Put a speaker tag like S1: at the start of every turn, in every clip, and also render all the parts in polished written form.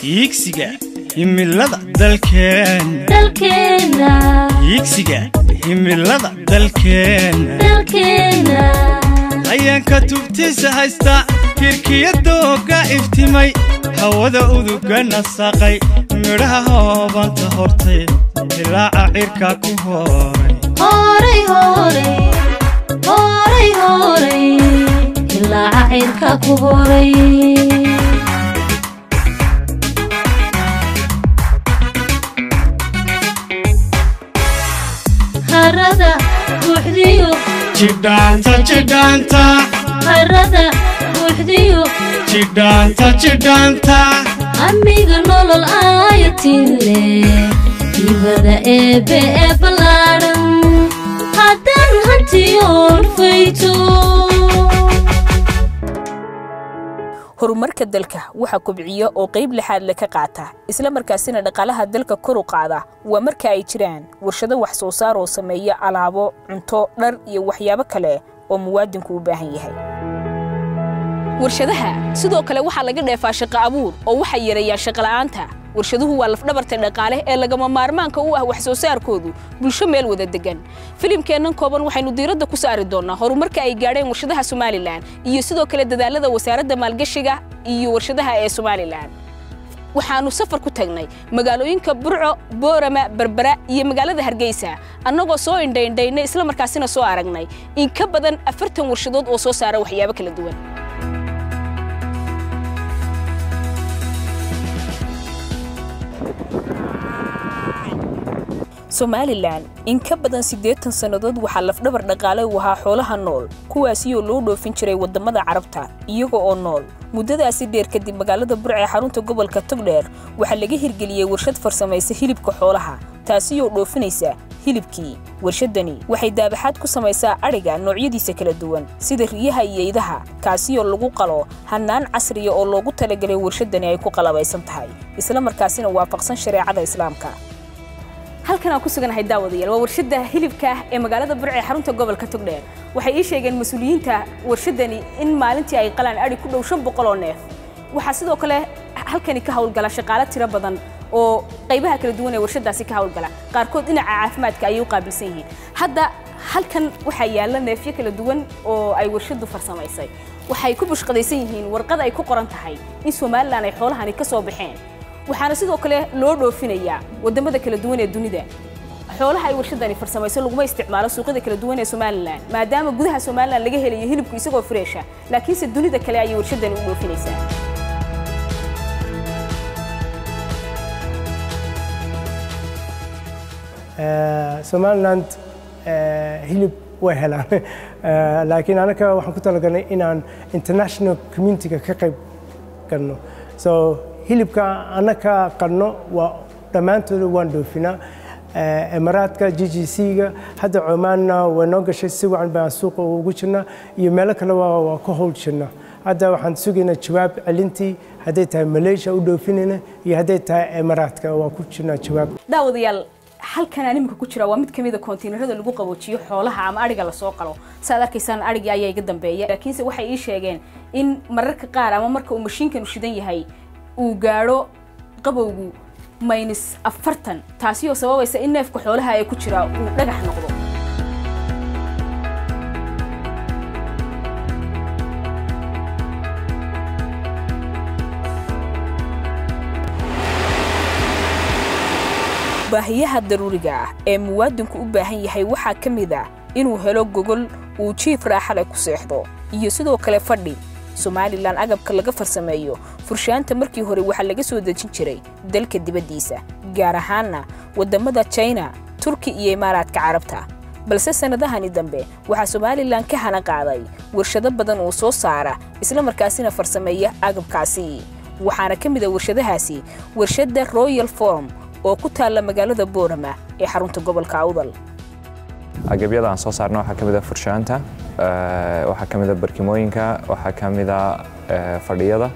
S1: Hiigsiga himilada dalkeenna.
S2: Dalkeena.
S1: Hiigsiga himilada dalkeenna.
S2: Dalkeena.
S1: Hayaanka tubtiisa haysta, kirkiya dooga iftimay, hawada uduga nasaqay, midhaha hoobanta hortay, dilaaca cirka ku hooray.
S2: Horay horay horay horay, ilaaca cirka ku horay. Harada buuxdiyo.
S1: Jidhaanta jidhaanta.
S2: Harada buuxdiyo.
S1: Jidhaanta jidhaanta.
S2: Amiga nolol aayatinle, ibada eebbe ee ballaadhan haddaan hantiyoon fayto.
S3: Horumarka dalka waxaa kobciya oo qayb lixaad le ka qaata, isla markaasina dhaqaalaha dalka kor u qaada, waa marka ay jiraan warshado wax soo saar oo sameeya alaabo, cunto, dhar iyo waxyaabo kale oo muwaadinku u baahan yahay. Warshadaha sidoo kale waxaa laga dheefaa shaqo abuur oo waxay yareeyaan shaqola'aanta. Warshaduhu waa lafdhabarta dhaqaale ee lagama maarmaanka u ah wax soo saarkoodu bulsho meel wada degan. Filimkeennan kooban waxaynu diiradda ku saari doonnaa horumarka ay gaadheen warshadaha Somalilan iyo sidoo kale dadaalada Wasaaradda Maalgashiga iyo Warshadaha ee Somalilan. Waxaannu safar ku tagnay magaalooyinka Burco, Boorama, Berbera iyo magaalada Hargeysa, annagoo soo indhaindhaynay isla markaasina soo aragnay in ka badan 40 warshadood oo soo saara waxyaabo kala duwan. Somalilan in ka badan 80 sannadood waxaa lafdhabar dhaqaale u ahaa xoolaha nool, kuwaasiyoo loo dhoofin jiray waddamada Carabta iyaga oo nool. Muddadaasi dheer kadib, magaalada Burca ee xarunta gobolka Togdheer waxaa laga hirgeliyey warshad farsamaysa hilibka xoolaha, taasiyoo dhoofinaysa hilibkii. Warshadani waxay daabaxaad ku samaysaa adhiga noocyadiisa kala duwan sida riyaha iyo idaha, kaasiyoo lagu qalo hannaan casriya oo loogu talagalay. Warshadani ay ku qalabaysan tahay isla markaasina waafaqsan shareecada Islaamka. Halkan aan ku suganahay, daawadayaal, waa warshadda hilibka ee magaalada Burca ee xarunta gobolka Togdheer. Waxay ii sheegeen mas-uuliyiinta warshadani in maalintii ay qalaan adhi ku dhow 500 oo neef. Waxaa sidoo kale halkani ka howlgala shaqaale tiro badan oo qaybaha kala duwan ee warshadaasi ka howlgala, qaarkood dhinaca caafimaadka ayay u qaabilsan yihiin. Hadda halkan waxaa yaalla neefyo kala duwan oo ay warshaddu farsamaysay. Waxay ku bushqadaysan yihiin warqad ay ku qoran tahay in Somalilan ay xoolahani ka soo baxeen, waxaana sidoo kale loo dhoofinayaa waddamada kala duwan ee dunida. Xoolaha ay warshadani farsamayso laguma isticmaalo suuqyada kala duwan ee Somalilan, maadaama gudaha Somalilan laga helayo hilibku isagoo freesha, laakiinse dunida kale ayay warshadani u dhoofinaysaa.
S4: Somaliland hilib way helaan, laakiin anaka waxaan ku talagalnay inaan international community-ga ka qayb galno. So hilibka anaka qalno waa dhammaantooda waan dhoofinaa Emiraadka, GCC-ga, hadda Cumaanna way noo gashay, si wacan baan suuqa ugu jirnaa, iyo meelo kale waa ku howl jirnaa. Hadda waxaan sugaynaa jawaab celintii, hadday tahay Malaysia u dhoofinayna iyo hadday tahay Emiraadka, waa ku jirnaa jawaab.
S3: Daawadayaal, halkan aan iminka ku jira waa mid ka mid a koontiinarada lagu qaboojiyo xoolaha ama adhiga lasoo qalo. Saad arkaysaan, adhigii ayaa iga dambeeya, laakiinse waxay ii sheegeen in mararka qaar ama marka uu mashiinkanu shidan yahay uu gaadho qabowgu -40, taasi oo sababaysa in neefka xoolaha ee ku jira uu dhagax noqdo. Baahiyaha daruuriga ah ee muwaadinku u baahan yahay waxaa ka mid ah inuu helo gogol uu jiif raaxa leh ku seexdo iyo sidoo kale fadhi. Somalilan agabka laga farsameeyo furshaanta markii hore waxaa laga soo dejin jiray dalka dibaddiisa, gaar ahaanna waddamada China, Turki iyo Imaaraadka Carabta, balse sannadahani dambe waxaa Somalilan ka hana qaaday warshado badan oo soo saara isla markaasina farsameeya agabkaasi. Waxaana ka mid a warshadahaasi warshadda Royal Form oo ku taalla magaalada Boorama ee xarunta gobolka Awdal.
S5: Agabyada aan soo saarno waxaa ka mid ah furshaanta, waxaa ka mid ah barkimooyinka, waxaa ka mid ah fadhiyada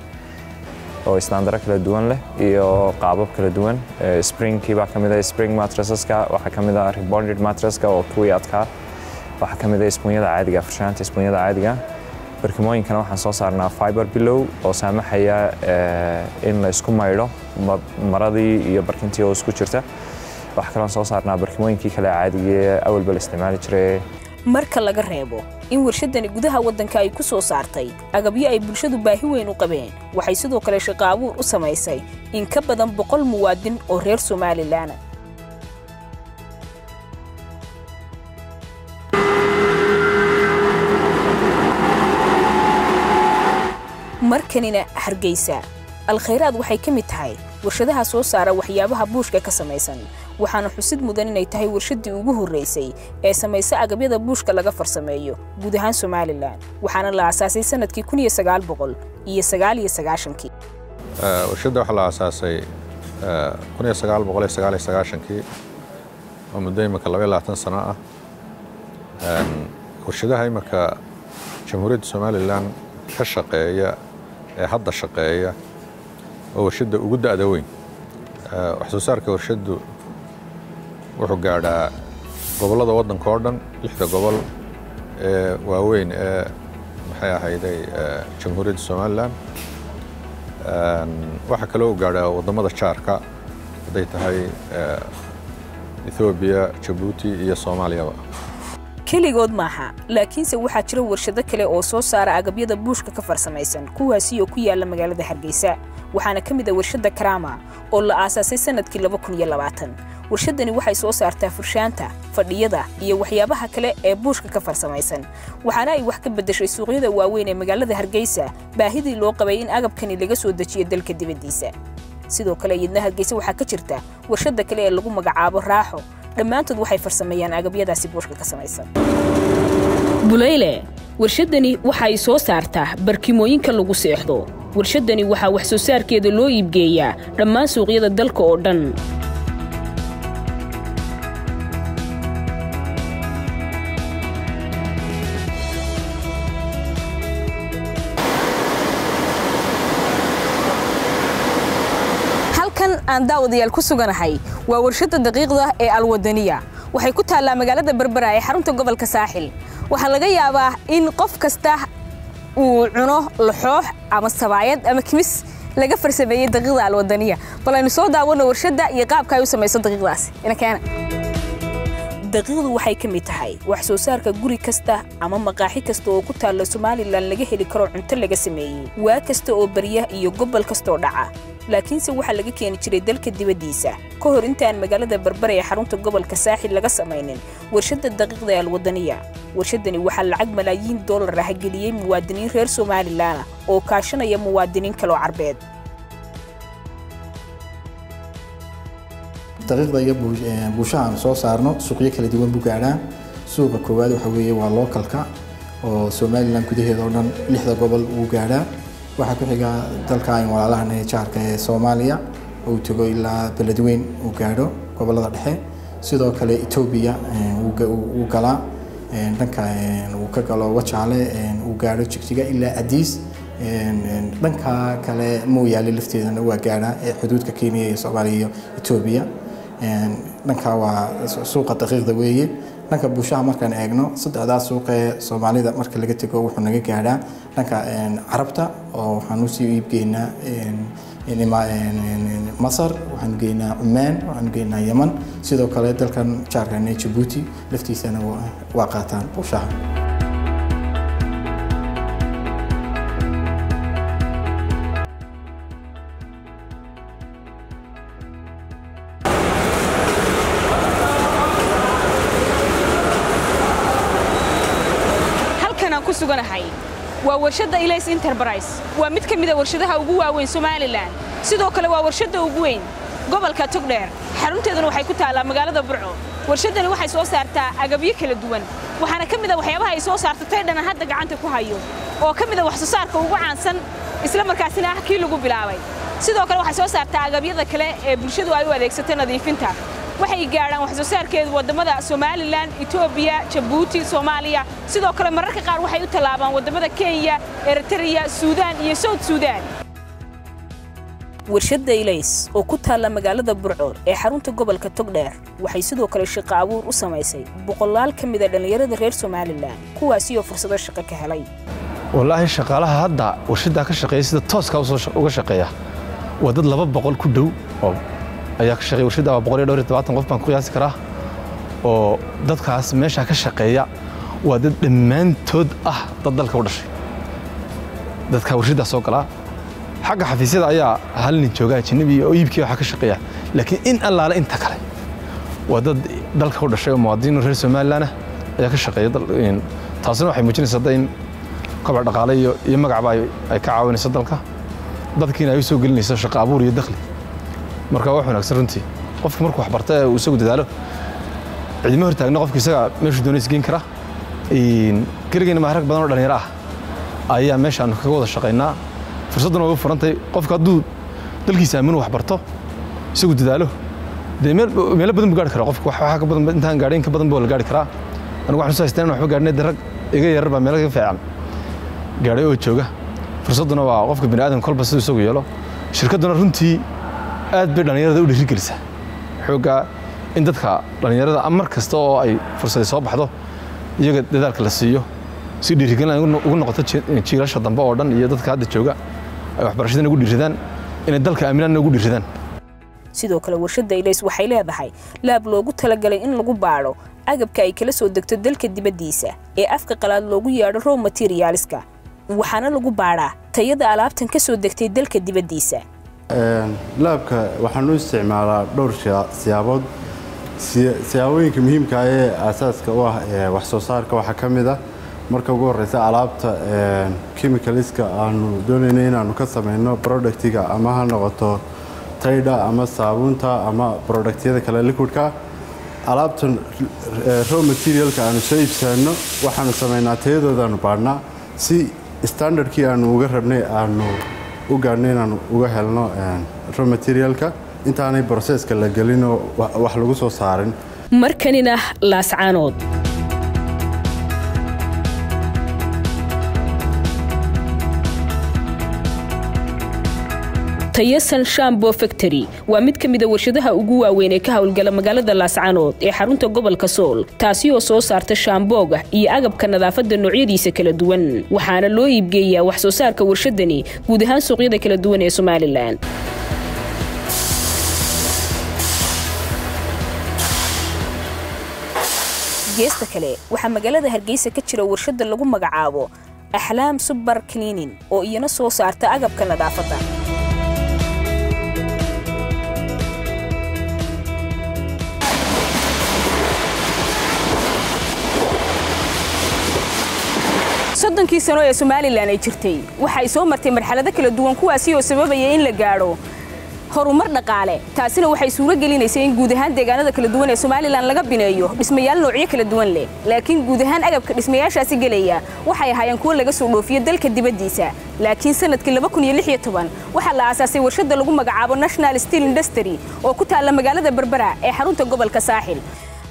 S5: oo istaandaro kala duwan leh iyo qaabab kala duwan. Springkii baa ka mid ah, spring mattresseska waxaa ka mid ah, rebonded mattresska oo kuwii adkaa waxaa ka mid ah, isbuunyada caadiga, furshaanta isbuunyada caadiga. Barkimooyinkana waxaan soo saarnaa fiber pillow oo saamaxaya in la isku maydho maradii iyo barkintii oo isku jirta. Waxaa kaloon soo saarnaa barkimooyinkii kale caadiga awalba la isticmaali jiray.
S3: Marka laga reebo in warshadani gudaha waddanka ay ku soo saartay agabyo ay bulshadu baahi weyn u qabeen, waxay sidoo kale shaqo abuur u samaysay in ka badan 100 muwaadin oo reer Somaliland. Markanina Hargeysa, Alkhayraad waxay ka mid tahay warshadaha soo saara waxyaabaha buushka ka samaysan, waxaana xusid mudan inay tahay warshaddii ugu horreysay ee samaysa agabyada buushka laga farsameeyo guud ahaan Somaliland, waxaana la aasaasay sanadkii 1999.
S6: Warshadda waxaa la aasaasay 1999kii oo muddo imika 22 sano ah. Warshadaha imika Jamhuuriyadda Somaliland ka shaqeeya ee hadda shaqeeya oo warshadda ugu da'da weyn. Wax soo saarka warshaddu wuxuu gaadhaa gobollada waddanka oo dhan, 6 gobol ee waaweyn ee maxay ahayday Jamhuuriyadda Somaliland. Waxaa kaloo u gaadhaa waddamada jaarka, hadday tahay Ethiopia, Djibouti iyo Soomaaliyaba.
S3: Keligood maaha, laakiinse waxaa jira warshado kale oo soo saara agabyada buushka ka farsamaysan, kuwaasi oo ku yaala magaalada Hargeysa. Waxaana ka mid ah warshadda Karama oo la aasaasay sanadkii 2020. Warshadani waxay soo saartaa furshaanta, fadhiyada iyo waxyaabaha kale ee buushka ka farsamaysan, waxaana ay wax ka beddeshay suuqyada waaweyn ee magaalada Hargeysa baahidii loo qabay in agabkani laga soo dejiyo dalka dibaddiisa. Sidoo kale iyadna Hargeysa waxaa ka jirta warshadda kale ee lagu magacaabo Raaxo. Dhammaantood waxay farsameeyaan agabyadaasi buushka ka samaysan. Buleyle, warshadani waxay soo saartaa barkimooyinka lagu seexdo. Warshadani waxaa wax soo saarkeeda loo iibgeeyaa dhammaan suuqyada dalka oo dhan. Halkan aan daawadayaal ku suganahay waa warshadda daqiiqda ee Alwadaniya. Waxay ku taallaa magaalada Berbera ee xarunta gobolka Saaxil. Waxaa laga yaabaa in qof kasta uu cuno laxoox ama sabaayad ama kimis laga farsameeyey daqiiqda Alwadaniya. Bal aynu soo daawano warshadda iyo qaabka ay u samayso daqiiqdaasi. Ina keena. Daqiiqdu waxay ka mid tahay wax soo saarka guri kasta ama maqaaxi kasta oo ku taalla Somaliland laga heli karo cunto laga sameeyey, waa kasta oo barya iyo gobol kasta oo dhaca. Laakiinse waxaa laga keeni jiray dalka dibaddiisa ka hor intaan magaalada Berbera ee xarunta gobolka Saaxil laga samaynin warshadda daqiiqda ee Alwadaniya. Warshadani waxaa lacag malaayiin dollar ah geliyey muwaadiniin reer Somaliland oo kaashanaya muwaadiniin kale oo Carbeed.
S7: Daqiiqda iyo buushaha aan soo saarno suuqyo kala duwan buu gaadhaa. Suuqa koowaad waxa weeye waa localka oo Somaliland gudaheeda oo dhan 6 gobol uu gaadhaa. Waxaa ku xiga dalka aan walaalahanahay jaarka ee Soomaaliya oo uu tago ilaa Beledweyne uu gaadho gobollada dhexe. Sidoo kale Ethiopia uu galaa, dhanka uu ka galo Wajaale uu gaadho Jigjiga ilaa Addis. Dhanka kale Mooyaale lafteedana waa gaadhaa ee xuduudka Kenya iyo Soomaaliya iyo Ethiopia. Dhanka waa suuqa daqiiqda weeye. Dhanka buushaha markaan eegno, saddexdaas suuq ee Soomaalida marka laga tago wuxuu naga gaadhaa dhanka Carabta oo waxaan usii iibgeynaa Masar, waxaan geynaa Cumaan, waxaan geynaa Yemen. Sidoo kale dalkan jaarkan ee Djibouti laftiisana waa qaataan buushaha.
S3: Halkan aan ku suganahay waa warshadda Ilays Enterprise. Waa mid ka mid ah warshadaha ugu waaweyn Somaliland, sidoo kale waa warshadda ugu weyn gobolka Togdheer. Xarunteeduna waxay ku taallaa magaalada Burco. Warshadani waxay soo saartaa agabyo kala duwan, waxaana ka mid ah waxyaabaha ay soo saarto taydhana hadda gacanta ku hayo oo ka mid ah wax soo saarka ugu caansan, isla markaasina ah kii lagu bilaabay. Sidoo kale waxay soo saartaa agabyada kale ee bulshadu ay u adeegsato nadiifinta. Waxay gaadhaan wax soo saarkeedu waddamada Somaliland, Ethiopia, Djibouti, Soomaaliya. Sidoo kale mararka qaar waxay u tallaabaan waddamada Kenya, Eritrea, Suudaan iyo South Sudan. Warshadda Ilays oo ku taalla magaalada Burco ee xarunta gobolka Togdheer waxay sidoo kale shaqo abuur u samaysay boqolaal ka mid ah dhalinyarada reer Somaliland, kuwaasi oo fursado shaqo ka helay.
S8: Wallaahi shaqaalaha hadda warshaddaa ka shaqeeya sida tooska uga shaqeeya waa dad 200 ku dhow oo ayaa ka shaqeeya warshadda. Waa 174 qof baan ku qiyaasi karaa oo dadkaas meesha ka shaqeeya waa dad dhammaantood ah dad dalka u dhashay. Dadka warshaddaa soo galaa xagga xafiisyada ayaa hal nin jooga ajnabi oo iibkii waxa ka shaqeeya, laakiin in allaale inta kale waa dad dalka u dhashay oo muwaadiniin reer Somaliland ah ayaa ka shaqeeya. Taasina waxay muujinaysaa in koboc dhaqaale iyo magacba ay ka caawinayso dalka, dadkiina ay u soo gelinayso shaqo abuur iyo dakhli. Marka wax wanaagsan runtii qofku markuu wax barta ee uu isagu dadaalo cidima hortaagna, qofku isaga meeshuu doonaysa geen kara. Keligeena ma, rag badan oo dhalinyaro ah ayaa meeshaan kaga wada shaqaynaa. Fursadduna way u furantay qofka hadduu dalkiisa aaminu, wax barto, isagu dadaalo, dee meelo badan buu gaari karaa qofku. Wax ka badan intaan gaadhay in ka badan buu la gaari karaa. Anigu waxaan soo haystaa inaan waxba gaadhnay, dee rag iga yarar baa meelo ka fiican gaadhay oo jooga. Fursadduna waa qofka bini aadam kolba siduu isagu yeelo. Shirkadduna runtii aad bay dhallinyarada u dhiirigelisaa xoogga in dadka dhallinyarada mar kasta oo ay fursadi soo baxdo iyaga dadaalka la siiyo si dhiirigelin ay ugu noqoto jiilasha dambe oo dhan iyo dadka hadda jooga ay waxbarashadana ugu dhiiradaan, inay dalka aaminaanna ugu dhiiradaan.
S3: Sidoo kale warshadda Ilays waxay leedahay lab loogu talagalay in lagu baadho agabka ay kala soo degto dalka dibaddiisa ee afka qalaad loogu yeedho raw materialska, waxaana lagu baadhaa tayada alaabtan ka soo degtay dalka dibaddiisa.
S9: Labka waxaan u isticmaalaa dhowr siyaabood. Siyaabooyinka muhiimka ah ee aasaaska u ah wax soo saarka waxaa ka mid ah, marka ugu horeysa, alaabta chemicalska aanu doonayno inaanu ka sameyno productiga, ama ha noqoto taydha ama saabuunta ama productyada kale liquidka. Alaabtan raw materialka aanu soo iibsano waxaanu sameynaa tayadoodaanu baadhnaa si standardkii aanu uga rabnay aanu u gaadhno inaanu uga helno raw materialka intaanay processka la gelinoo wax lagu soo saarin.
S3: Markanina Laascaanood. Tayasan Shampoo Factory waa mid ka mid a warshadaha ugu waaweyn ee ka howlgala magaalada Laascaanood ee xarunta gobolka Sool, taasi oo soo saarta shaambooga iyo agabka nadaafadda noocyadiisa kala duwan, waxaana loo iibgeeyaa wax soo saarka warshadani guud ahaan suuqyada kala duwan ee Somaliland. Geesta kale waxaa magaalada Hargeysa ka jira warshadda lagu magacaabo Axlaam Super Cleaning oo iyana soo saarta agabka nadaafadda. 30kii sano ee Somaliland ay jirtay waxay soo martay marxalado kala duwan, kuwaasi oo sababaya in la gaadho horumar dhaqaale. Taasina waxay suuro gelinaysay in guud ahaan deegaanada kala duwan ee Somaliland laga bineeyo dhismayaal noocyo kala duwan leh, laakiin guud ahaan agabka dhismayaashaasi gelaya waxay ahaayeen kuwo laga soo dhoofiyo dalka dibaddiisa. Laakiin sanadkii 2016 waxaa la aasaasay warshadda lagu magacaabo National Steel Industry oo ku taalla magaalada Berbera ee xarunta gobolka Saaxil.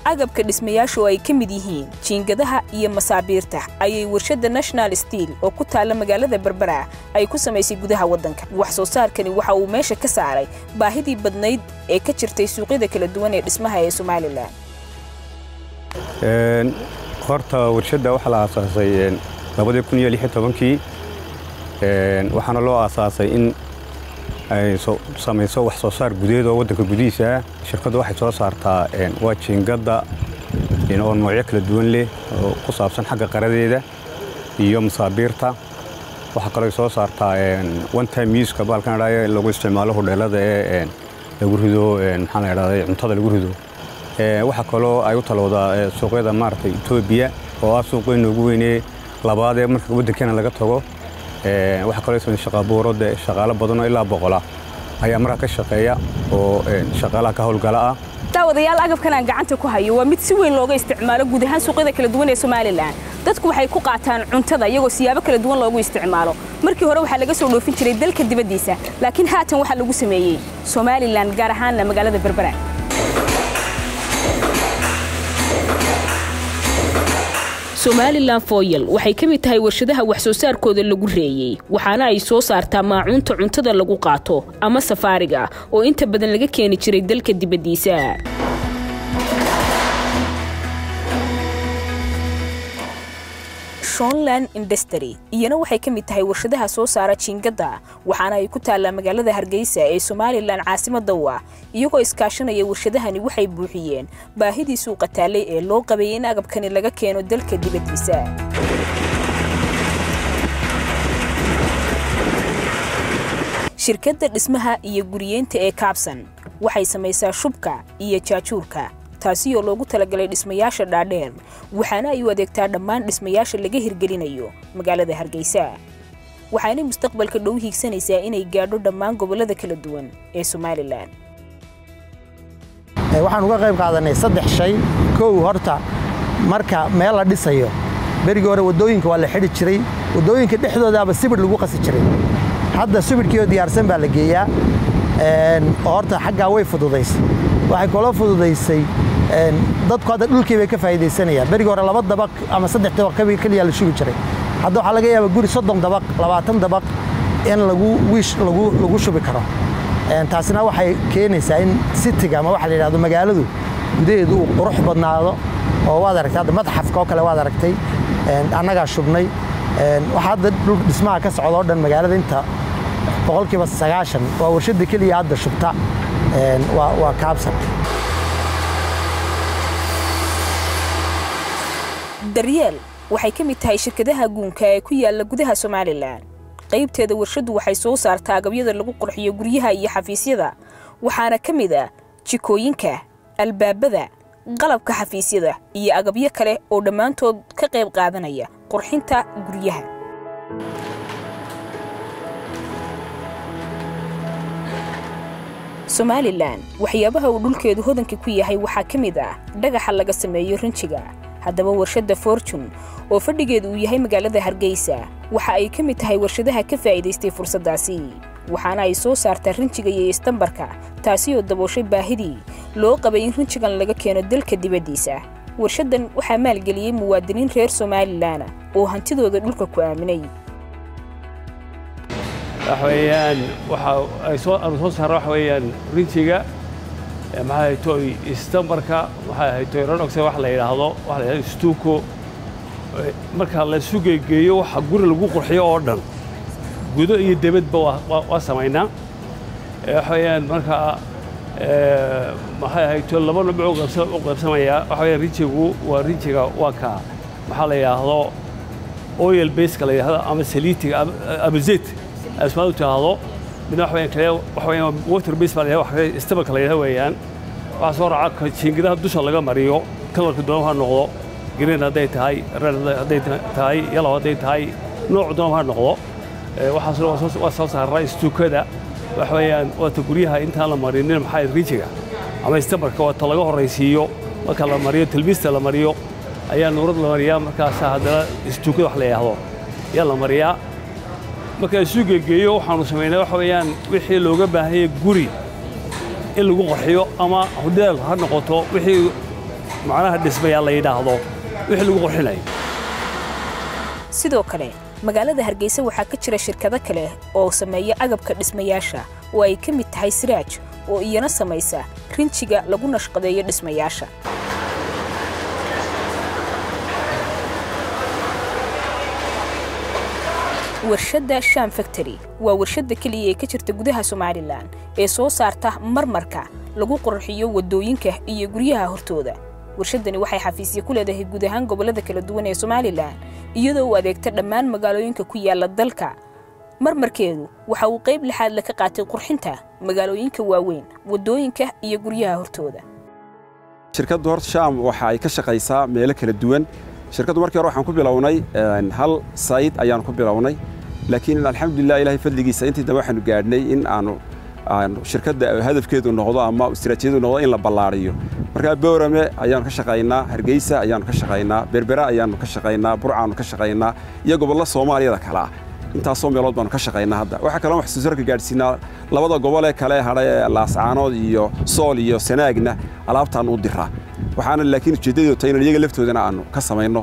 S3: Agabka dhismayaashu oo ay ka mid yihiin jiingadaha iyo masaabiirta ayay warshadda National Steel oo ku taalla magaalada Berbera ay ku samaysay gudaha waddanka. Wax soo saarkani waxa uu meesha ka saaray baahidii badnayd ee ka jirtay suuqyada kala duwan ee dhismaha ee Somaliland.
S10: Horta warshadda waxaa la aasaasay 2016kii, waxaana loo aasaasay in ay samayso wax soo saar gudeed oo waddanka gudihiisa ah. Shirkaddu waxay soo saartaa waa jiingadda oo noocyo kala duwan leh oo ku saabsan xagga qaradeeda iyo masaabiirta. Waxaa kaloo soo saartaa one time use-ka baalkan idhaayo lagu isticmaalo hodheelada ee lagu rido, maxaa la idhahday, cuntada lagu rido. Waxaa kaloo ay u talowdaa suuqyada maaragtay Etoobiya oo ah suuqweyn ugu weynee labaad ee marka waddankeena laga tago. Waxaa kaloo sameeyay shaqo abuuro, dee shaqaalo badan oo ilaa 100 ayaa markaa ka shaqeeya oo shaqaalaha ka howlgala ah.
S3: Daawadayaal, agabkan aan gacanta ku hayo waa mid si weyn looga isticmaalo guud ahaan suuqyada kala duwan ee Somaliland. Dadku waxay ku qaataan cuntada iyagoo siyaabo kala duwan loogu isticmaalo. Markii hore waxaa laga soo dhoofin jiray dalka dibaddiisa, laakiin haatan waxaa lagu sameeyey Somaliland, gaar ahaanna magaalada Berbera. Somaliland Foil waxay ka mid tahay warshadaha wax soo saarkooda lagu reeyey, waxaana ay soo saartaa maacuunta cuntada lagu qaato ama safaariga oo inta badan laga keeni jiray dalka dibaddiisa. Shonland Industry iyana waxay ka mid tahay warshadaha soo saara jiingadda, waxaana ay ku taallaa magaalada Hargeysa ee Somalilan caasimadda u ah. Iyagoo iskaashanaya warshadahani waxay buuxiyeen baahidii suuqa taallay ee loo qabay in agabkani laga keeno dalka dibaddiisa. Shirkadda dhismaha iyo guriyeynta ee Kaabsan waxay samaysaa shubka iyo jaajuurka, taasi oo loogu talagalay dhismayaasha dhaadheer, waxaana ay u adeegtaa dhammaan dhismayaasha laga hirgelinayo magaalada Hargeysa. Waxaanay mustaqbalka dhow hiigsanaysaa inay gaadho dhammaan gobollada kala duwan ee Somalilan.
S11: Waxaan uga qayb qaadanay saddex shay. Kow, horta marka meel la dhisayo, berigii hore waddooyinka waa la xidhi jiray, waddooyinka dhexdoodaaba sibidh lagu qasi jiray. Hadda sibidhkii oo diyaarsan baa la geeyaa. Oo horta xaggaa way fududaysay. Waxay kaloo fududaysay, dadku hadda dhulkii bay ka faa'iidaysanayaan. Berigii hore laba dabaq ama saddex dabaq keliya la shubi jiray. Hadda waxaa laga yaabaa guri 30 dabaq, 20 dabaq in lagu wiish lagu shubi karo. Taasina waxay keenaysaa in city-ga ama waxa la yidhahdo magaaladu gudaheedu uu qurux badnaado. Oo waad aragtay hadda madxafka oo kale, waad aragtay, annagaa shubnay. Waxa hadda dhul dhismaha ka socda oo dhan magaalada inta 90% waa warshadda keliya hadda shubta, waa Kaabsan.
S3: Daryeel waxay ka mid tahay shirkadaha guunka ee ku yaala gudaha Somalilan. Qaybteeda warshaddu waxay soo saartaa agabyada lagu qurxiyo guryaha iyo xafiisyada, waxaana ka mid ah jikooyinka, albaabada, qalabka xafiisyada iyo agabyo kale oo dhammaantood ka qayb qaadanaya qurxinta guryaha. Somalilan waxyaabaha uu dhulkeedu hodanka ku yahay waxaa ka mid ah dhagaxa laga sameeyo rinjiga. Haddaba warshadda Fortune oo fadhigeedu uu yahay magaalada Hargeysa waxa ay ka mid tahay warshadaha ka faa'iidaystay fursaddaasi, waxaana ay soo saartaa rinjiga iyo istambarka, taasi oo dabooshay baahidii loo qabay in rinjigan laga keeno dalka dibaddiisa. Warshaddan waxaa maalgeliyey muwaadiniin reer Somalilan oo hantidooda dhulka ku aaminay.
S12: Waxa weeyaan waxa ay soo aanu soo saarno waxa weeyaan rinjiga, maxay ahayd toy, istambarka, maxay ahayd toy, red oxide wax la yidhaahdo, wax la yidhahdo stucco. Marka la isu geegeeyo waxa guri lagu qurxiyo oo dhan, gudo iyo debadba waa samaynaa. Waxa weeyaan marka, maxay ahayd toy, laba nooc u qaybsamayaa. Waxa weeyaan rinjigu waa rinjiga waa ka maxaa la yidhaahdo oil baseka la yidhaahdo ama saliitiga ama zayt asmaadu tiraahdo. Midna waxa weeyaan kale waxa weeyaan water base baa la yidhahdo, waxa istabarka la yidhahdo weeyaan. Waxaa soo raaca jiingadaha dusha laga mariyo, kalarka doona ha noqdo, green hadday tahay, red hadday tahay, yellow hadday tahay, nooc doona ha noqdo. Waxaas waa soo saaraa. Istuukada waxa weeyaan waata guryaha intaan la marinin maxaa rinjiga ama istabarka, waa ta laga horraysiiyo. Marka la mariyo talbiista la mariyo ayaa nuurad la mariyaa, markaasaa haddana istuukada wax la yidhaahdo ayaa la mariyaa. Marka isu geegeeyo waxaanu samaynaa waxa weeyaan wixii looga baahanyay guri in lagu qurxiyo ama hudeel ha noqoto, wixii macnaha dhismayaa la yidhaahdo wixii lagu qurxinayo.
S3: Sidoo kale magaalada Hargeysa waxaa ka jira shirkado kale oo sameeya agabka dhismayaasha oo ay ka mid tahay Siraaj oo iyana samaysa rinjiga lagu nashqadeeyo dhismayaasha. Warshadda Sham Factory waa warshadda keliya ee ka jirta gudaha Somalilan ee soo saarta marmarka lagu qurxiyo waddooyinka iyo guryaha hortooda. Warshaddani waxay xafiisyo ku leedahay guud ahaan gobollada kala duwan ee Somalilan, iyadoo u adeegta dhammaan magaalooyinka ku yaala dalka. Marmarkeedu waxa uu qayb lixaad la ka qaatay qurxinta magaalooyinka waaweyn, waddooyinka iyo guryaha hortooda.
S13: Shirkaddu horta Sham waxa ay ka shaqaysaa meelo kala duwan. Shirkaddu markii hore waxaan ku bilownay hal site ayaan ku bilownay, laakiin alxamdulilah Ilaahay fadligiisa intii dambe waxaanu gaadhnay in aanu shirkadda hadafkeedu noqdo ama istiraatiijiyadu noqdo in la ballaariyo. Marka Boorame ayaanu ka shaqaynaa, Hargeysa ayaanu ka shaqaynaa, Berbera ayaanu ka shaqaynaa, Burcaanu ka shaqaynaa iyo gobollo Soomaaliyada kale ah. Intaasoo meelood baanu ka shaqaynaa hadda. Waxaa kaloo wax soo saarka gaadhsiinaa labada gobol ee kale hadhay ee Laascaanood iyo Sool iyo Sanaagna alaabtaan u diraa. Waxaana laakiin ujeedadeedu tahay in iyaga laftoodana aanu ka samayno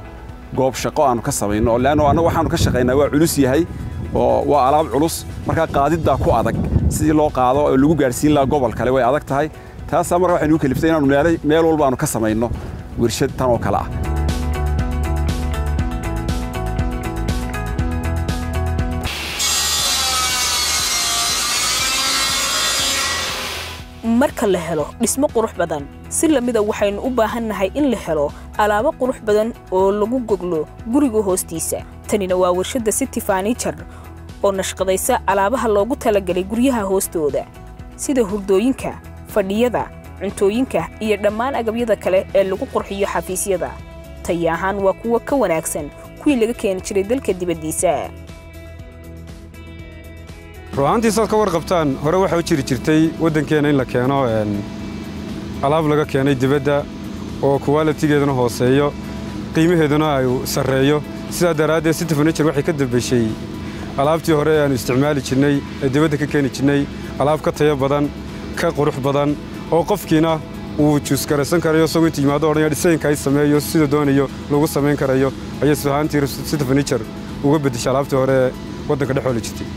S13: goob shaqo aanu ka samayno, laanno annagu waxaanu ka shaqaynaa waa culus yahay oo waa alaab culus. Markaa qaadiddaa ku adag, sidii loo qaado oo lagu gaadhsiin lahaa gobol kale way adag tahay. Taasaa marka waxay nugu kaliftay inaanu meel walba aanu ka samayno warshad tan oo kale ah.
S3: Marka la helo dhismo qurux badan, si lamida waxaynu u baahannahay in la helo alaabo qurux badan oo lagu goglo guriga hoostiisa. Tanina waa warshadda City Furniture oo nashqadaysa alaabaha loogu talagalay guryaha hoostooda, sida hurdooyinka, fadhiyada, cuntooyinka iyo dhammaan agabyada kale ee lagu qurxiyo xafiisyada. Tayo ahaan waa kuwo ka wanaagsan kuwii laga keeni jiray dalka dibaddiisa.
S10: Ru'aantii saad ka warqabtaan, hore waxaa u jiri jirtay waddankeena in la keeno alaab laga keenay dibadda oo quality-geeduna hooseeyo, qiimaheeduna ay sarreeyo. Sidaa daraaddeed City Furniture waxay ka dambeyshay alaabtii hore ee aanu isticmaali jirnay ee dibadda ka keeni jirnay, alaab ka tayo badan, ka qurux badan, oo qofkiina uu choose garaysan karayo, isagoo inta yimaado odhanaya design-ka ay sameeyo, sida doonayo lagu samayn karayo. Ayay ahaantii City Furniture uga beddeshay alaabtii hore ee waddanka dhex ooli jirtay.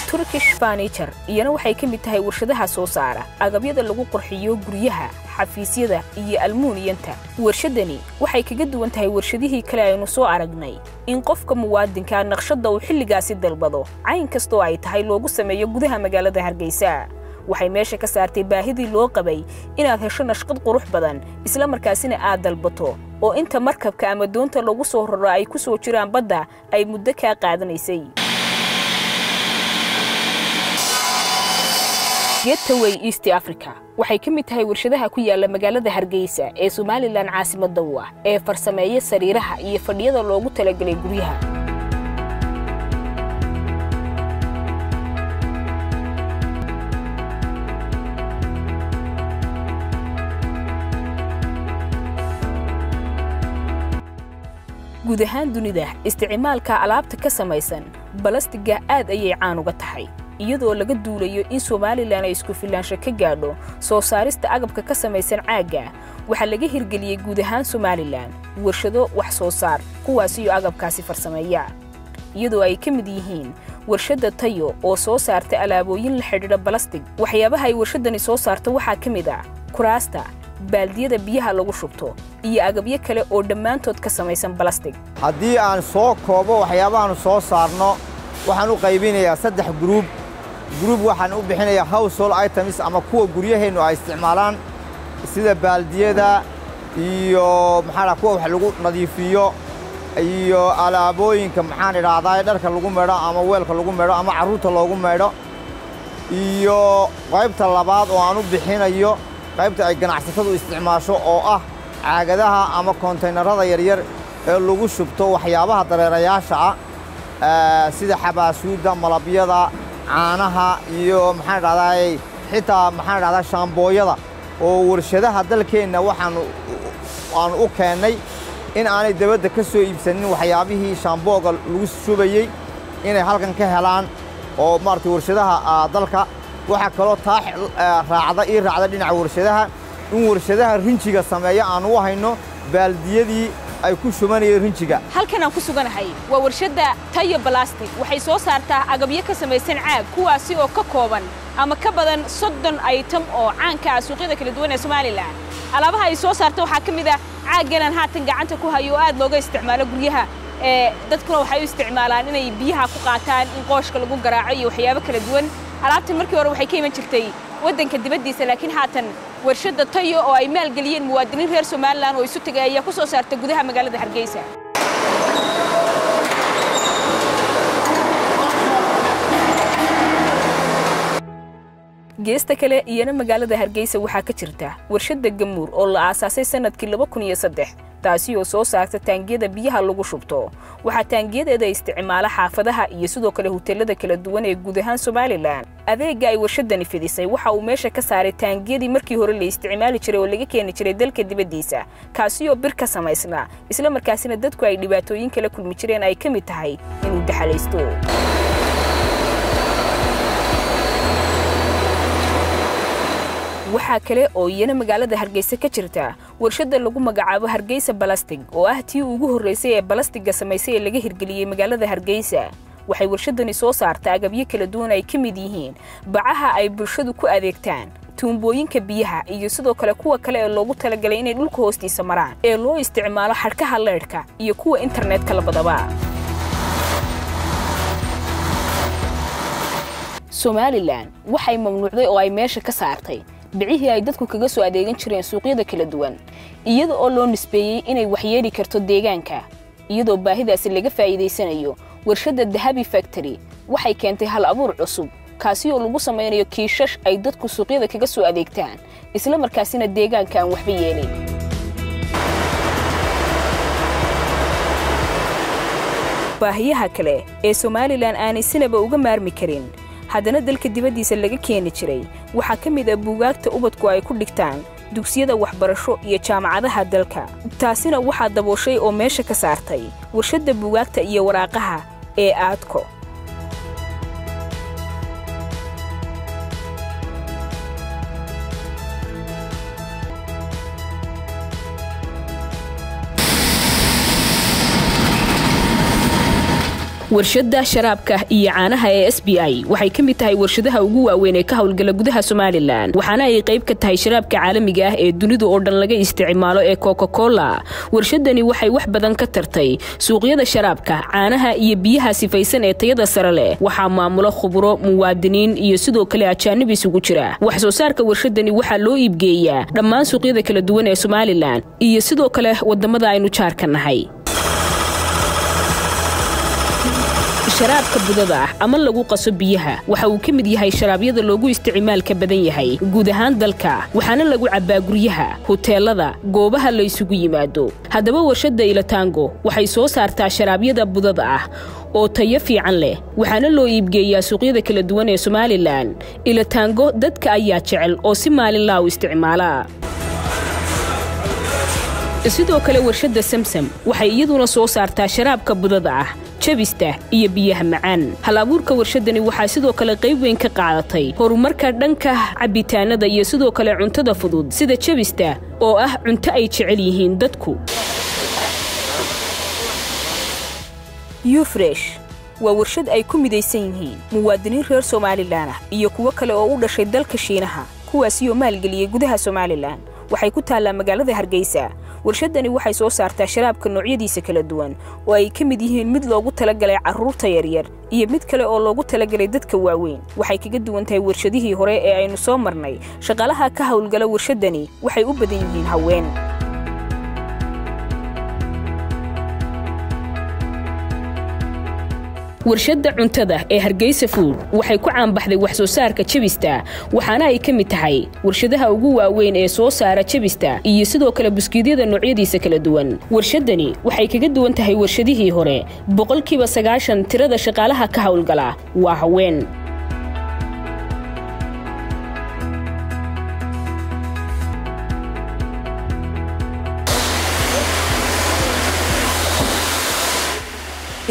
S3: Turkish Furniture iyana waxay ka mid tahay warshadaha soo saara agabyada lagu qurxiyo guryaha, xafiisyada iyo almuuniyanta. Warshadani waxay kaga duwan tahay warshadihii kale aynu soo aragnay in qofka muwaadinka naqshadda uu xilligaasi dalbado, cayn kastoo ay tahay, loogu sameeyo gudaha magaalada Hargeysa. Waxay meesha ka saartay baahidii loo qabay inaad hesho nashqad qurux badan, isla markaasina aad dalbato oo inta markabka ama doonta lagu soo raro ay ku soo jiraan badda ay muddo kaa qaadanaysay. Getaway East Africa waxay ka mid tahay warshadaha ku yaala magaalada Hargeysa ee Somaliland caasimadda u ah ee farsameeya sariiraha iyo fadhiyada loogu talagalay guryaha. Guud ahaan dunida isticmaalka alaabta ka samaysan balastiga aad ayay caan uga tahay, iyadoo laga duulayo in Somaliland ay isku filaansho ka gaadho soo saarista agabka ka samaysan caagga. Waxaa laga hirgeliyey guud ahaan Somaliland warshado wax soo saar kuwaasiyo agabkaasi farsameeya, iyadoo ay ka mid yihiin warshadda Tayo oo soo saarta alaabooyin la xidhiidha balastig. Waxyaabaha ay warshadani soo saarto waxaa ka mid ah kuraasta, baaldiyada biyaha lagu shubto iyo agabyo kale oo dhammaantood ka samaysan balastig.
S14: Haddii aan soo koobo waxyaabahaanu soo saarno, waxaan u qaybinayaa saddex group. Group waxaan u bixinayaa household items ama kuwa guryaheennu ay isticmaalaan, sida baaldiyada iyo maxaa kuwa wax lagu nadiifiyo iyo alaabooyinka, maxaan idhaahdaa, dharka lagu meedho ama weelka lagu meedho ama carruurta loogu meedho. Iyo qaybta labaad oo aan u bixinayo qaybta ay ganacsatadu isticmaasho oo ah caagadaha ama kontaynarada yaryar ee lagu shubto waxyaabaha dareerayaasha ah, sida xabaasuudda, malabyada, caanaha iyo maxaan idhahdaa, xitaa maxaan idhahdaa, shaambooyada, oo warshadaha dalkeenna waxaanu aanu u keennay in aanay dabadda ka soo iibsanin waxyaabihii shaambooga lagu shubayey, inay halkan ka helaan oo maaragtay warshadaha dalka. Waxaa kaloo taa raacda ii raacda dhinaca warshadaha in warshadaha rinjiga sameeya aanu u hayno baaldiyadii ay ku shubanayeen rinjiga.
S3: Halkan aan ku suganahay waa warshadda Tayo Balastic. Waxay soo saartaa agabyo ka samaysan caag, kuwaasi oo ka kooban ama ka badan 30 item oo caanka ah suuqyada kala duwan ee Somaliland. Alaabaha ay soo saarto waxaa ka mid ah caaggan haatan gacanta ku hayo oo aad looga isticmaalo guryaha. Ee dadkuna waxay u isticmaalaan inay biyaha ku qaataan, in qooshka lagu garaaco iyo waxyaabo kala duwan. Alaabtan markii hore waxay ka iman jirtay waddanka dibaddiisa, laakiin haatan warshadda Tayo oo ay maalgeliyeen muwaadiniin reer Somaliland oo isu tagay ayaa ku soo saarta gudaha magaalada Hargeysa. Geesta kale iyana magaalada Hargeysa waxaa ka jirta warshadda Gamuur oo la aasaasay sanadkii 2003, taasi oo soo saarta taangiyada biyaha lagu shubto. Waxaa taangiyadeeda isticmaala xaafadaha iyo sidoo kale huteelada kala duwan ee guud ahaan Somaliland. Adeegga ay warshadani fidisay waxa uu meesha ka saaray taangiyadii markii hore la isticmaali jiray oo laga keeni jiray dalka dibaddiisa, kaasi oo bir ka samaysnaa, isla markaasina dadku ay dhibaatooyin kala kulmi jireen ay ka mid tahay inuu daxalaysto. Waxaa kale oo iyana magaalada Hargeysa ka jirta warshadda lagu magacaabo Hargeysa Balastig, oo ah tii ugu horreysay ee balastiga samaysay ee laga hirgeliyey magaalada Hargeysa. Waxay warshadani soo saartaa agabyo kala duwan ay ka mid yihiin bacaha ay bulshadu ku adeegtaan, tuumbooyinka biyaha iyo sidoo kale kuwa kale ee loogu talagalay inay dhulka hoostiisa maraan ee loo isticmaalo xadhkaha leydhka iyo kuwa internetka labadaba. Somalilan waxay mamnuucday oo ay meesha ka saartay bicihii ay dadku kaga soo adeegan jireen suuqyada kala duwan, iyada oo loo nisbeeyey inay waxyeeli karto deegaanka. Iyadoo baahidaasi laga faa'iidaysanayo, warshadda Dahabi Factory waxay keentay hal abuur cusub, kaasi oo lagu samaynayo kiishash ay dadku suuqyada kaga soo adeegtaan, isla markaasina deegaanka aan waxba yeelin. Baahiyaha kale ee Somalilan aanay sinaba uga maarmi karin, haddana dalka dibaddiisa laga keeni jiray, waxaa ka mid ah buugaagta ubadku ay ku dhigtaan dugsiyada waxbarasho iyo jaamacadaha dalka. Taasina waxaa dabooshay oo meesha ka saartay warshadda buugaagta iyo waraaqaha ee Aadko. Warshadda sharaabka iyo caanaha ee SBI waxay ka mid tahay warshadaha ugu waaweyn ee ka howlgala gudaha Somalilan, waxaana ay qayb ka tahay sharaabka caalamiga ah ee dunida oo dhan laga isticmaalo ee Coca-Cola. Warshadani waxay wax badan ka tartay suuqyada sharaabka, caanaha iyo biyaha sifaysan ee tayada sare leh. Waxaa maamulo khuburo muwaadiniin iyo sidoo kale ajaanib isugu jira. Wax soo saarka warshadani waxaa loo iibgeeyaa dhammaan suuqyada kala duwan ee Somalilan iyo sidoo kale wadamada aynu jaarka nahay. Sharaabka budada ah ama lagu qaso biyaha waxa uu ka mid yahay sharaabyada loogu isticmaalka badan yahay guud ahaan dalka, waxaana lagu cabbaa guryaha, huteelada, goobaha la isugu yimaado. Haddaba warshadda Ilatango waxay soo saartaa sharaabyada budada ah oo tayo fiican leh, waxaana loo iibgeeyaa suuqyada kala duwan ee Somalilan. Ilatango dadka ayaa jecel oo si maalinlaa u isticmaala. Sidoo kale warshadda Samsam waxay iyaduna soo saartaa sharaabka budada ah, jabista iyo biyaha macaan. Hal abuurka warshadani waxaa sidoo kale qayb weyn ka qaadatay horumarka dhanka cabitaanada iyo sidoo kale cuntada fudud sida jabista oo ah cunto ay jecel yihiin dadku. Ufresh waa warshad ay ku midaysan yihiin muwaadiniin reer Somalilan ah iyo kuwo kale oo u dhashay dalka Shiinaha, kuwaasi oo maalgeliyey gudaha Somalilan. Waxay ku taallaa magaalada Hargeysa. Warshadani waxay soo saartaa sharaabka noocyadiisa kala duwan oo ay ka mid yihiin mid loogu talagalay carruurta yaryar iyo mid kale oo loogu talagalay dadka waaweyn. Waxay kaga duwan tahay warshadihii hore ee aynu soo marnay, shaqaalaha ka howlgala warshadani waxay u badan yihiin haween. Warshadda cuntada ee Hargeysa Food waxay ku caanbaxday wax soo saarka jabista, waxaana ay ka mid tahay warshadaha ugu waaweyn ee soo saara jabista iyo sidoo kale buskiidyada noocyadiisa kala duwan. Warshadani waxay kaga duwan tahay warshadihii hore, 90% tirada shaqaalaha ka howlgala waa haween.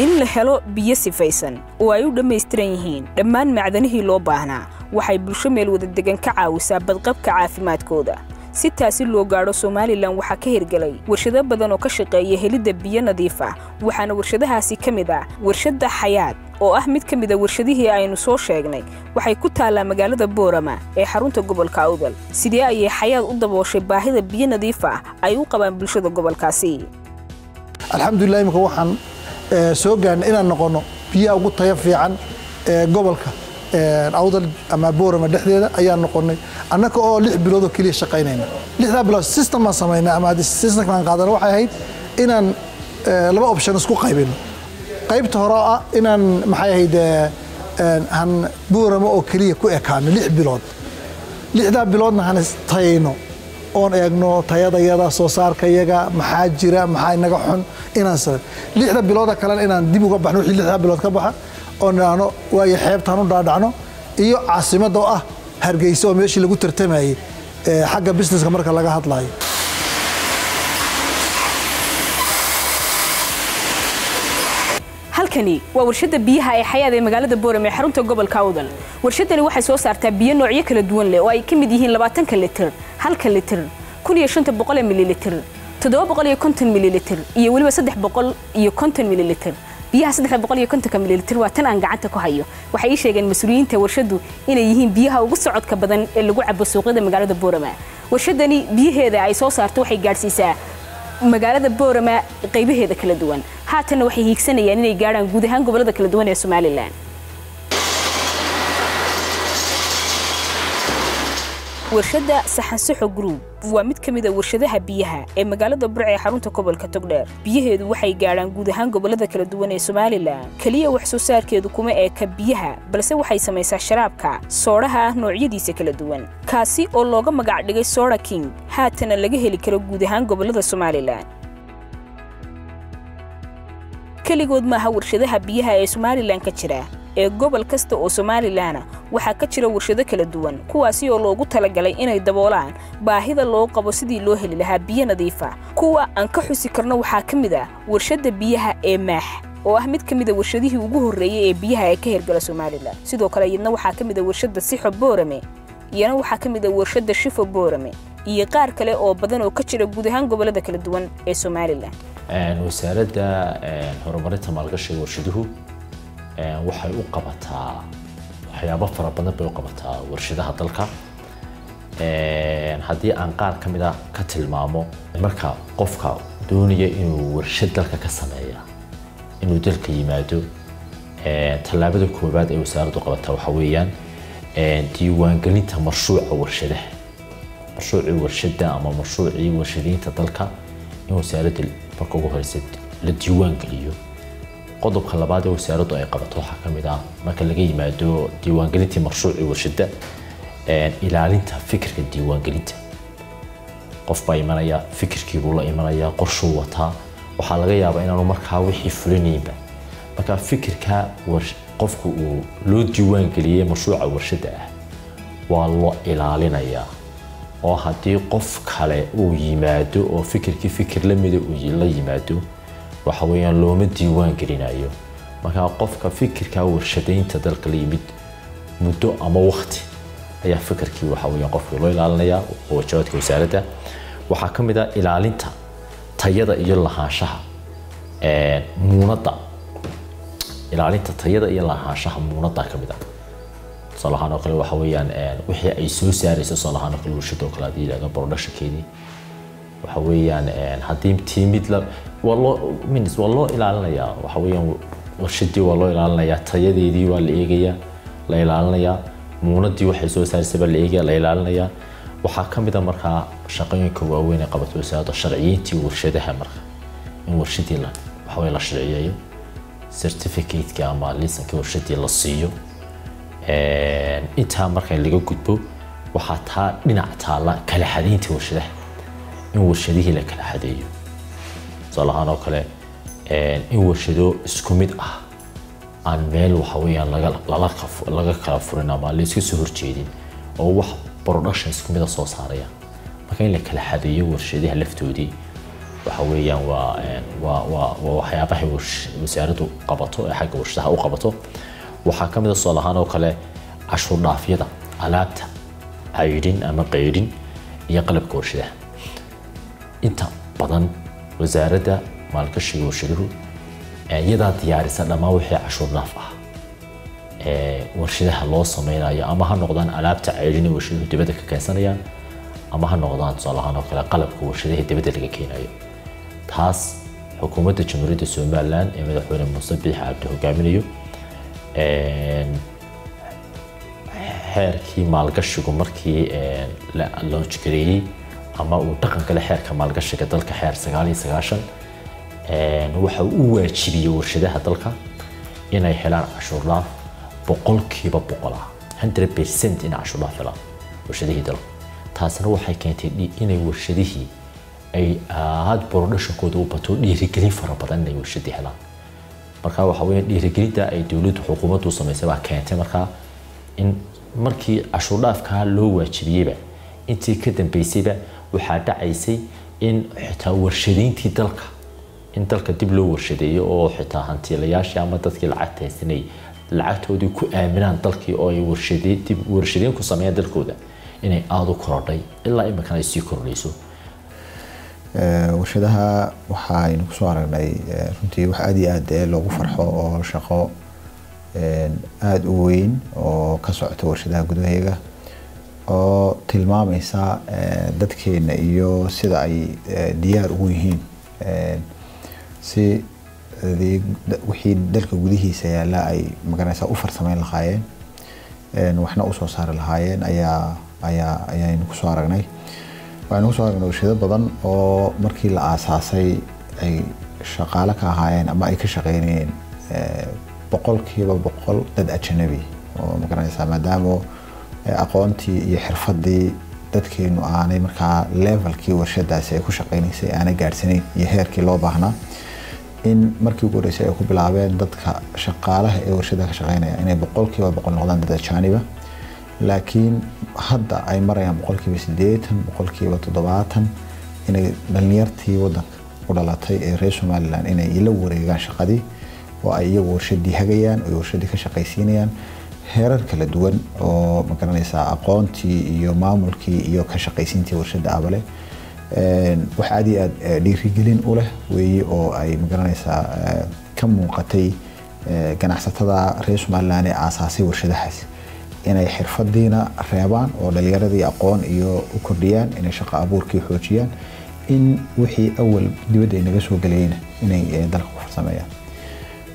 S3: In la helo biyo sifaysan oo ay u dhammaystiran yihiin dhammaan macdanihii loo baahnaa waxay bulsho meel wada degan ka caawisaa badqabka caafimaadkooda. Si taasi loo gaadho, Somalilan waxaa ka hirgelay warshado badan oo ka shaqeeya helidda biyo nadiif ah, waxaana warshadahaasi ka mid ah warshadda Xayaad oo ah mid ka mid a warshadihii aynu soo sheegnay. Waxay ku taallaa magaalada Boorama ee xarunta gobolka Awdal. Sidee ayay Xayaad u dabooshay baahida biyo nadiif ah ay u qabaan bulshada gobolkaasi?
S15: Alxamdulilah, imika waxaan soo gaarnay inaan noqono biyaha ugu tayo fiican ee gobolka Awdal ama Boorama dhexdeeda ayaan noqonay, annaka oo 6 bilood oo keliya shaqaynayna. 6-daa bilood system baan samaynay ama system baan qaadana. Waxay ahayd inaan laba option isku qaybino. Qaybta hore oo ah inaan, maxay ahayd, han Boorama oo keliya ku ekaano 6 bilood, 6-daa biloodna han tayayno oon eegno tayadayada soo saarkayaga, maxaa jira, maxaa inaga xun, inaan sare 6-da bilooda kalena inaan dib uga baxno wixii 6-daa bilood ka baxa oon idhaahno waayo xeebtaan u dhaadhacno iyo caasimadda oo ah Hargeysa oo meeshii lagu tartamayey xagga businesska marka laga hadlayo.
S3: Halkani waa warshadda biyaha ee Xayaad ee magaalada Boorame ee xarunta gobolka Awdal. Warshadani waxay soo saartaa biyo noocyo kala duwan leh oo ay ka mid yihiin 20-ka litir, 1-ka litir, 1500 mililitir, 750 mililitir iyo weliba 350 mililitir. Biyaha 350 mililitir waa tan aan gacanta ku hayo. Waxay ii sheegeen mas-uuliyiinta warshaddu inay yihiin biyaha ugu socodka badan ee lagu cabo suuqyada magaalada Boorama. Warshadani biyaheeda ay soo saarto waxay gaadhsiisaa magaalada Boorama qaybaheeda kala duwan. Haatanna waxay hiigsanayaan inay gaadhaan guud ahaan gobollada kala duwan ee Somalilan. Warshadda Saxansaxo Group waa mid ka mid a warshadaha biyaha ee magaalada Burco ee xarunta gobolka Togdheer. Biyaheedu waxay gaadhaan guud ahaan gobollada kala duwan ee Somaliland. Keliya wax soo saarkeedu kuma eeka biyaha, balse waxay samaysaa sharaabka soodhaha ah noocyadiisa kala duwan, kaasi oo looga magac dhigay Soda King, haatana laga heli karo guud ahaan gobollada Somaliland. Keligood maaha warshadaha biyaha ee Somaliland ka jira, ee gobol kasta oo Somaliland waxaa ka jira warshado kala duwan, kuwaasi oo loogu talagalay inay daboolaan baahida loo qabo sidii loo heli lahaa biyo nadiif ah. Kuwa aan ka xusi karno waxaa ka mid ah warshadda biyaha ee Maax, oo ah mid ka mid a warshadihii ugu horreeyey ee biyaha ee ka hirgala Somaliland. Sidoo kale iyadna waxaa ka mid ah warshadda Sixo Boorame, iyana waxaa ka mid ah warshadda Shifo Boorame, iyo qaar kale oo badan oo ka jira guud ahaan gobollada kala duwan ee Somaliland.
S16: Wasaaradda Horumarinta Maalgashiga Warshaduhu waxay u qabataa waxyaabo fara badan bay u qabataa warshadaha dalka. Haddii aan qaar ka mid a ka tilmaamo, marka qofka doonaya inuu warshad dalka ka sameeya inuu dalka yimaado, tallaabada koowaad ee wasaaraddu qabataa waxaa weeyaan diiwaangelinta mashruuca warshadaha, mashruucii warshadda ama mashruucii warshadaynta dalka in wasaaradda marka ugu horeysa la diiwaangeliyo. Qodobka labaad ee wasaaraddu ay qabato waxaa ka mid ah, marka laga yimaado diiwaangelintii mashruucii warshadda, ilaalinta fikirka diiwaangelinta. Qof baa imanaya, fikirkii buu la imanaya, qorshuu wataa, waxaa laga yaabaa inaanu markaa wixii fulinaynba. Marka fikirka qofku uu loo diiwaangeliyey mashruuca warshadda ah waa loo ilaalinayaa, oo haddii qof kale uu yimaado oo fikirkii fikir la mida uu la yimaado, waxa weeyaan looma diiwaan gelinayo. Marka qofka fikirka warshadaynta dalka la yimid, muddo ama waqti ayaa fikirkii waxa weeyaan qofka loo ilaalinayaa oo waajibaadka wasaaradda. Waxaa ka mid ah ilaalinta tayada iyo lahaanshaha muunadda. Ilaalinta tayada iyo lahaanshaha muunadda ka mid ah, tusaale ahaan oo kale, waxa weeyaan wixii ay soo saarayso, tusaale ahaan oo kale warshada oo kale haddii yidhahdo productionkeedii, waxa weeyaan haddii tii mid la waa loo means waa loo ilaalinayaa, waxa weeyaan warshadii waa loo ilaalinayaa, tayadeedii waa la eegayaa, la ilaalinayaa, muunadii waxay soo saaraysay baa la eegaya, la ilaalinayaa. Waxaa ka mid a markaa shaqooyinka waaweyn ee qabato wasaaradda sharciyeyntii warshadaha, marka in warshadii la waxa weeye la sharciyeeyo, certificate-ka ama liisankii warshadii la siiyo. Intaa marka laga gudbo, waxaa taa dhinac taalla kala xadaynta warshadaha, in warshadihii la kala xadeeyo. Tusaale ahaan oo kale, in warshado isku mid ah aan meel waxa weeyaan laga lala laga kala furin ama la iska soo horjeedin oo wax production isku mid ah soo saaraya. Marka in la kala xadeeyo warshadaha laftoodii waxa weeyaan waa waxyaabaha wasaaraddu qabato ee xagga warshadaha u qabato. Waxaa ka mid ah tusaale ahaan oo kale cashuur dhaafyada alaabta caydhin ama qaydhin iyo qalabka warshadaha. Inta badan Wasaaradda Maalgashiga Warshaduhu iyadaa diyaarisa dhammaan wixii cashuur dhaaf ah ee warshadaha loo sameynayo, ama ha noqdaan alaabta caydhin ee warshaduhu dibadda ka keensanayaan, ama ha noqdaan tusaale ahaan oo kale qalabka warshadaha dibadda laga keenayo. Taas xukuumadda Jamhuuriyadda Somaliland ee Madaxweyne Muuse Biixi Cabdi hogaaminayo, xeerkii maalgashigu markii la launch gareeyey ama uu dhaqan kale xeerka maalgashiga dalka, xeer 99, waxa uu u waajibiyey warshadaha dalka inay helaan cashuur dhaaf 100% ah, 100% inay cashuur dhaaf helaan warshadihii dalka. Taasina waxay keentay inay warshadihii ay aad productionkooda u bato, dhiirigelin fara badan inay warshadii helaan. Marka waxa weeye dhiirigelinta ay dowladdu xukuumaddu samaysay baa keentay markaa in markii cashuur dhaafkaa loo waajibiyeyba, intii ka dambeysayba waxaa dhacaysay in xitaa warshadayntii dalka, in dalka dib loo warshadeeyo, oo xitaa hantiilayaashii ama dadkii lacagta haysanay lacagtoodii ku aaminaan dalkii oo ay dib warshadeyn ku sameeyaan dalkooda, inay aada u korodhay ilaa iminkana ay sii kordhayso.
S17: Warshadaha waxaynu kusoo aragnay runtii wax aad iyo aad loogu farxo oo shaqo aada u weyn oo ka socota warshadaha gudaheega, oo tilmaamaysa dadkeena iyo sida ay diyaar ugu yihiin si wixii dalka gudihiisa yaalla ay magaranaysaa u farsameyn lahaayeen, waxna usoo saari lahaayeen ayaa Ayaynu kusoo aragnay. Waxaynu kusoo aragnay warshado badan oo markii la aasaasay ay shaqaale ka ahaayeen ama ay ka shaqeynayeen 100% dad ajanabi oo, magaranaysaa, maadaama aqoontii iyo xirfadii dadkeenu aanay markaa levelkii warshadaasi ay ku shaqeynaysay aanay gaadhsanayn iyo heerkii loo baahnaa, in markii ugu horreysay ay ku bilaabeen dadka shaqaalaha ee warshada ka shaqeynaya inay 100% noqdaan dad ajaaniba, laakiin hadda ay marayaan 80%, 70% inay dhalinyartii wadanka u dhalatay ee reer Somaliland inay la wareegaan shaqadii oo ay iyagu warshadii hagayaan oo warshadii ka shaqaysiinayaan heerar kala duwan oo, magaranaysaa, aqoontii iyo maamulkii iyo ka shaqaysiintii warshada abale. Wax aad iyo aad dhiirigelin u leh weeye oo ay, magaranaysaa, ka muuqatay ganacsatada reer Somaliland ee aasaasay warshadahaas inay xirfadiina reebaan oo dhalinyaradii aqoon iyo u kordhiyaan, inay shaqo abuurkii xoojiyaan, in wixii awal dibadda ay naga soo gelayna inay dalka ku farsameeyaan.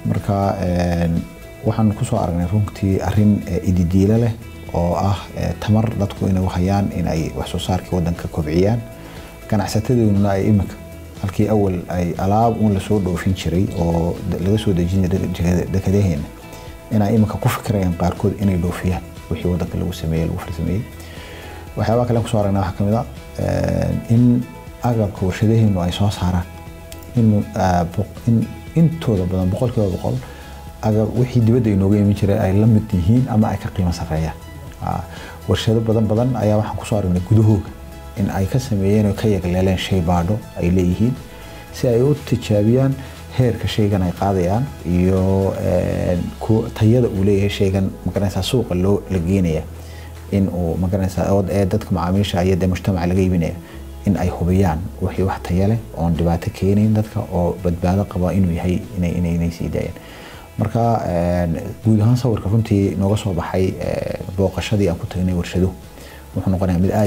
S17: Marka waxaan kusoo aragnay runtii arrin ididiilo leh oo ah tamar dadku inay u hayaan in ay wax soo saarkii wadanka kobciyaan, ganacsatadeeduna ay imika halkii awal ay alaab uun lasoo dhoofin jiray oo laga soo dejin jiray dekadaheena inay imika ku fikirayaan qaarkood inay dhoofiyaan wixii wadanka lagu sameeyey, lagu farsameeyey. Waxyaabaha kale kusoo aragnay waxaa kamid ah in agabka warshadaheenu ay soo saaraan in intooda badan 100% agab wixii dibadda inooga iman jiray ay la mid yihiin ama ay ka qiimo sarreeyaan. Warshado badan badan ayaa waxaan kusoo aragnay gudahooga in ay ka sameeyeen oo ka yagleeleen shay baadho ay leeyihiin si ay u tijaabiyaan heerka shaygan ay qaadayaan iyo tayada uu leeyahay shaygan, magaranaysaa, suuqa loo la geenaya in uu, magaranaysaa, ee dadka macaamiisha iyo dee mujtamaca laga iibinaya in ay hubiyaan wixii wax taya leh oon dhibaato keenayn dadka oo badbaado qaba inuu yahay inay sii daayaan. Marka guud ahaan sawirka runtii nooga soo baxay booqashadii aan ku tagnay warshaduhu wuxuu noqonayaa mid aad